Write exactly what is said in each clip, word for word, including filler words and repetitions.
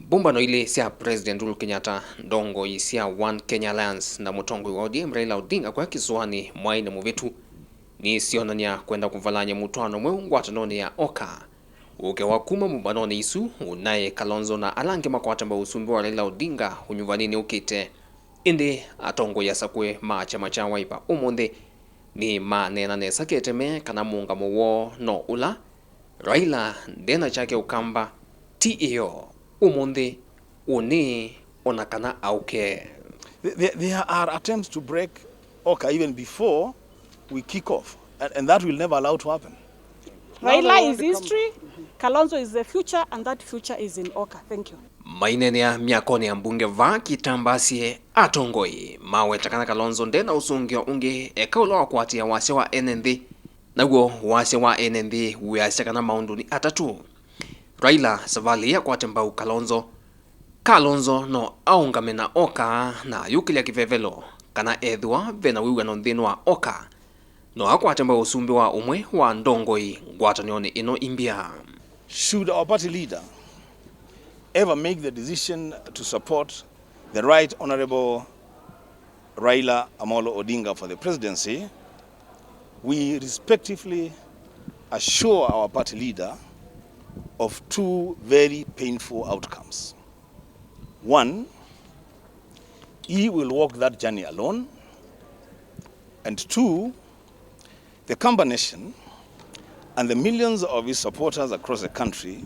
Mbũmbano ilĩ sya President Uhuru Kenyatta, ndongoi sya One Kenya Alliance, na mũtongoi wa O D M Raila Odinga kũya kĩsũanĩ mwaĩ na mũvĩtu, nĩsyonany'a kwenda kũvalany'a mũtwaano mweũ ngwatanonĩ ya OKA. Ũkewa kuma mbũmbanonĩ isu, ũnaĩ Kalonzo na ala angĩ makwate mbau ũsumbĩ wa Raila Odinga ũnyuvanĩnĩ ũkĩte. Ĩndĩ atongoi asakũe ma kyama kya Wiper ũmũnthĩ nĩmaneena nesa keteme kana mũũngamo woo no ũla Raila ndena kyake Ũkamba ti ĩyo. Ũmũnthĩ ũnĩ ona kana aũke. There, there are attempts to break OKA even before we kick off, and, and that will never allow to happen. Raila is history, Kalonzo is the future, and that future is in OKA. Thank you. Maineenea myakonĩ ya mbunge vaa Kitamba asye atongoi maweta kana Kalonzo ndena ũsũngĩo ũngĩ eka ũla wa kũatĩĩa wasya wa ene nthĩ. Naw'o wasya wa ene nthĩ wĩasya kana maũndũ nĩ atatũ. Raila savalĩ ĩĩ akwate mbau Kalonzo. Kalonzo no aũngame na OKA na ayũkĩlya kĩvevelo, kana ethĩwa vena wĩw'ano nthĩnĩ wa OKA, no akwate mbau ũsumbĩ wa ũmwe wa ndongoi ngwatanĩonĩ ĩno imbya. Should our party leader ever make the decision to support the Right Honorable Raila Amolo Odinga for the presidency, we respectively assure our party leader of two very painful outcomes. One, he will walk that journey alone. And two, the Kamba Nation and the millions of his supporters across the country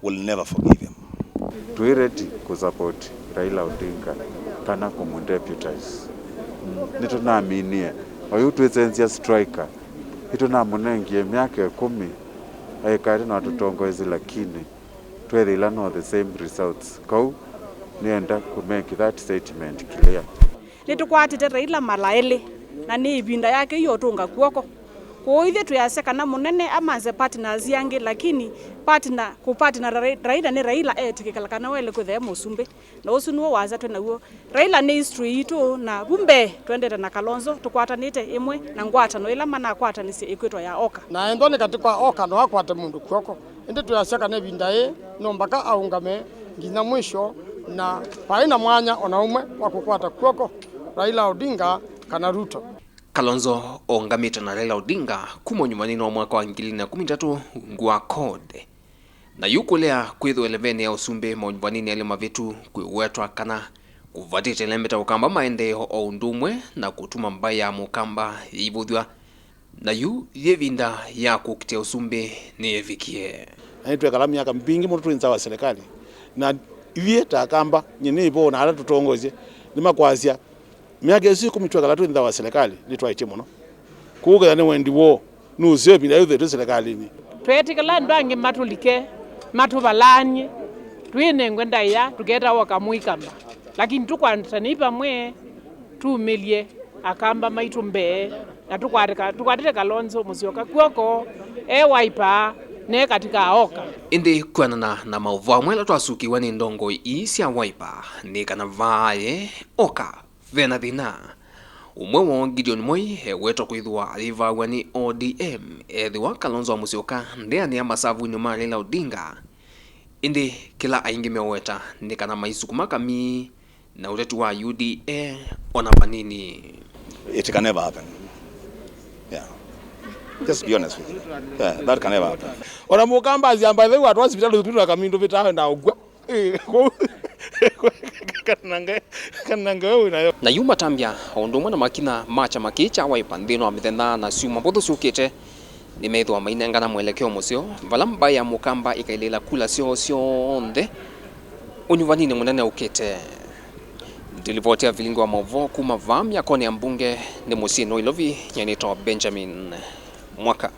will never forgive him. Twĩ ready kũ support Raila Odinga kana kũmũ deputize. Mm, nĩtũnaminie. Oyu twĩsenzya striker. Nĩtũnamũnengie myaka ĩkũmi. Aikate na tũtongoesye, lakini twethĩla no the same results. Kau nĩenda kũ make that statement clear. Nĩtũkwatĩte Raila mala elĩ, na nĩ ĩvinda yake yu ũtũnga kw'oko. Kwoou ithyĩ twĩasya kana mũnene amanze partners angĩ, lakini partner, kũ partner Ra-, Raila nĩ Raila etĩkĩkala kana waĩle kwĩthĩa e mũsumbĩ. Na ũsu nĩw'o wasya twĩ naw'o. Raila nĩ history yitũ, na vu mbee twendete na Kalonzo tũkwatanĩte ĩmwe na ngwatano ĩla manakwatanĩsye ĩkwĩtwa ya OKA. Na ethwa nĩ katĩ kwa OKA no akwate mũndũ kw'oko. Ĩndĩ twĩasya kana ĩvinda yĩĩ no mbaka aũngame nginya mwisho, na vai na mwanya o na ũmwe wa kũkwata kw'oko Raila Odinga kana Ruto. Kalonzo ũngamĩte na Raila Odinga kuma ũnyuvanĩnĩ wa mwaka wa ngili ilĩ na kũmi na itatũ ungu wa CORD. Na yu kũlea kwĩthĩwa ĩlevenĩ ya ũsumbĩ maũnyuvanĩnĩ elĩ mavĩtu kwĩwetwa kana kũvatĩte ĩlembeta Ũkamba maendeeo o ũndũ ũmwe na kũtuma mbaĩ ya Mũkamba yĩivũthw'a. Na yu yĩ ĩvinda ya kũkitĩa ũsumbĩ nĩyĩvikie. Na nĩtwekala myaka mbingĩ mũno twĩ nza wa silikalĩ, na ithyĩ ta Akamba, nyie nĩ vo na ala tũtongoesye nĩmakwasya, myaka ĩsu ĩkũmi twekala twĩ nza wa silikalĩ nĩtwaĩtye mũno. Kwoou ketha nĩ wendi woo, nũseo ĩvinda yĩu twĩ silikalĩnĩ. Tweetĩkĩla andũ angĩ matũlike, matũvalaany'e, twĩnengwe ndaĩa, tũketawa kamũi kamba, lakini tũkwatanei vamwe, tumĩlye Akamba maitũ mbee, na tũkwatĩka-, tũkwatĩte Kalonzo Musyoka kw'oko, e Wiper, ne katika OKA. Ĩndĩ kwĩanana na maũvoo amwe ala twasukĩiwe nĩ ndongoi ii sya Wiper, nĩ kana vaaye OKA vena thĩna. Ũmwe woo, Gideon Moi, ewetwa kwĩthĩwa ayĩvaaw'a nĩ O D M ethĩwa Kalonzo wa Musyoka ndeanĩa masavunĩ ma Raila Odinga. Ĩndĩ kĩla aingĩ meũweta nĩ kana maisukuma kamii na ũteti wa U D A ona vanini. It can never happen. Yeah. Just be honest with you. Yeah, that can never happen. Ona Mũkamba asyamba ĩtheu atwa sivitalĩ ũthupitwa kamindũ vĩtawe na ũkw'a. Ĩĩ, kwoou, kana nge-, kana ngewe wĩ nayo. Na yu matambya o ũndũ ũmwe na makinya ma kyama kĩĩ kya Wiper nthĩnĩ wa mĩthenya na syumwa mbũthũ syũkĩte, nĩmethĩwa mainengana mwelekeo mũseo, vala mbaĩ ya Mũkamba ĩkailĩĩla kula syoo syonthe ũnyuvaninĩ mũnene ũkĩte. Ndilivoti ya vilingi wa maũvoo kuma vaa myakonĩ ya mbunge nĩ mũsyĩnĩ wa Ilovi, nyanĩtwa Benjamin Mwaka.